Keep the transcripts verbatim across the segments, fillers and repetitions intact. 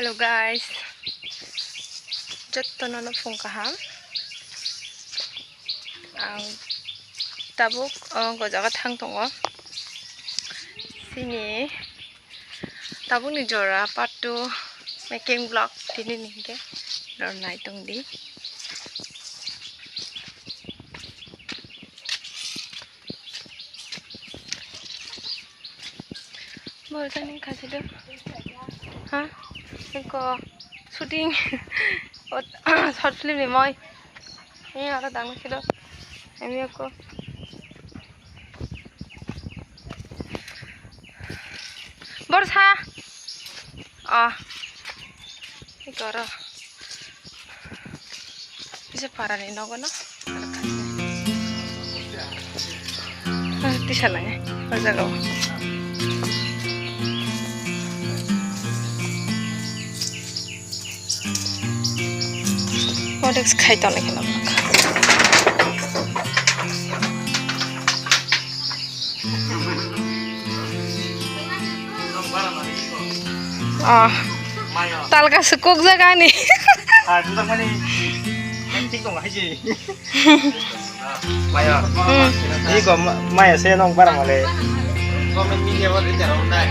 Hello guys, jottono no phung kaham. Ang tabuk, oh, go jaga thang tongo. Sini tabukni jora part two making vlog tini ni hingke rw nai tong di. Borjani khajido. Ha? Eko shooting. Ot, short film ni moi. Ini aro dang khido. Ini aku. Borsa. Ah. Ini koro. Bisa parani nogo no. Ah, tisa lange. O jaga o. Odex khai tong lai kheno. Ah, talka sukuk jagani. Ah, budak mani acting tong hai si. Maya. Hmm. Ini kok ma-, maya saya nong barang oleh. Komen media buat itu orang dah.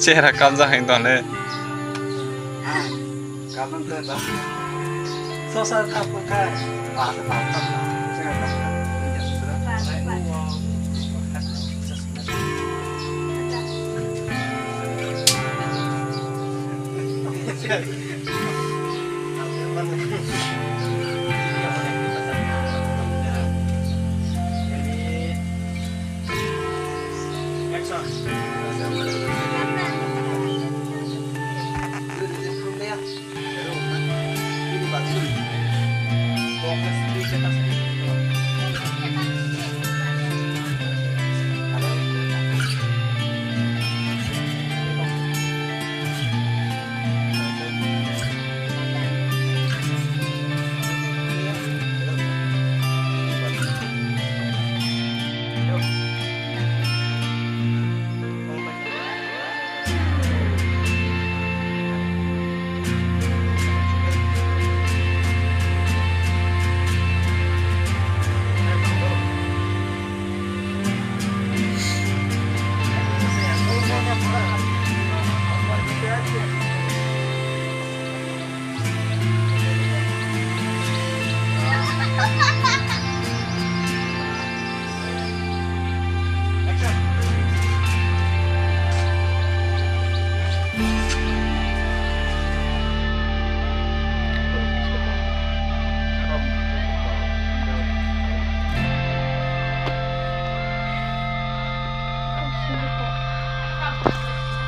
Chehra kamjak hai tong le.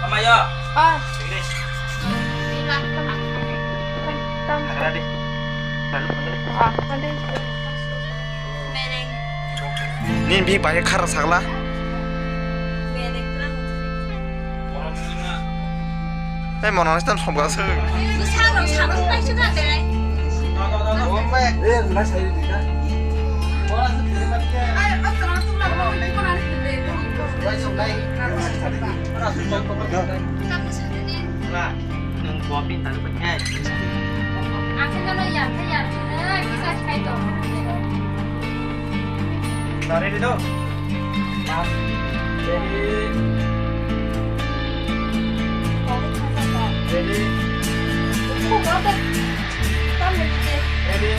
Amayo. Ah. Sini. Tang. Ada di. Lalu panggil. Ah, ada. Nin bi pai khara sagla. Tei mono nai tam somga se. Nung buah pintar banyak. Aku kalau ya, ya, kita sekali dong. Dari itu. Ready? Ready? Ready?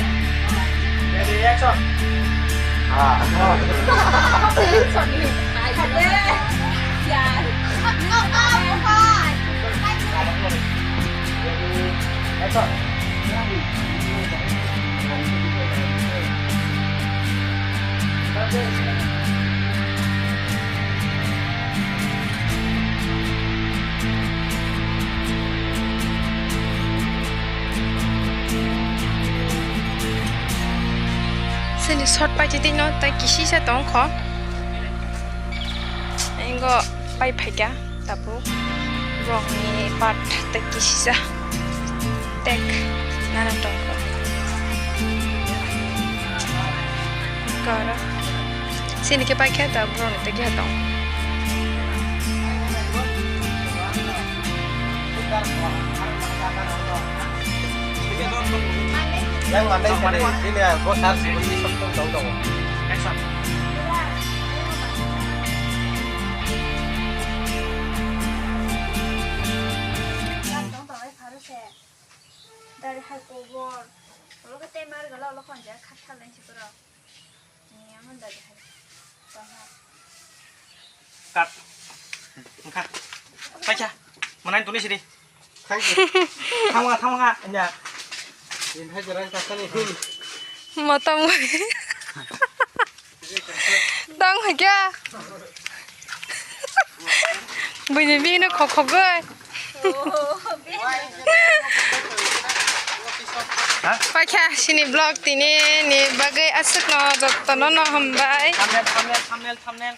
Ready? Action! Ah. Ready? Action! Sini short paititino tei kisisa tongkho. Ingo pai phaikha tabuk borokni part tei kisisa tek nana tongkho. Kara sini khe paikha tabuk borokni tei kiha tong. Yang mana ini? Ini ya, bos harus seperti sempurna dong. Dari hai kobor. Olo kete mar gala olo konja khat khat lain sikoro. Ni aman dari hai. Tong ha. Kat. Engkha. Paisa. Manai tuni sini. Thangma thangma nya. Ini hai jaran kasani. Motom. Tang hai kya? Bini bini khok khok goi. Paikha sini vlog tini ni bagwi aswkno jotono no hambai. Thumbnail, thumbnail, thumbnail, thumbnail.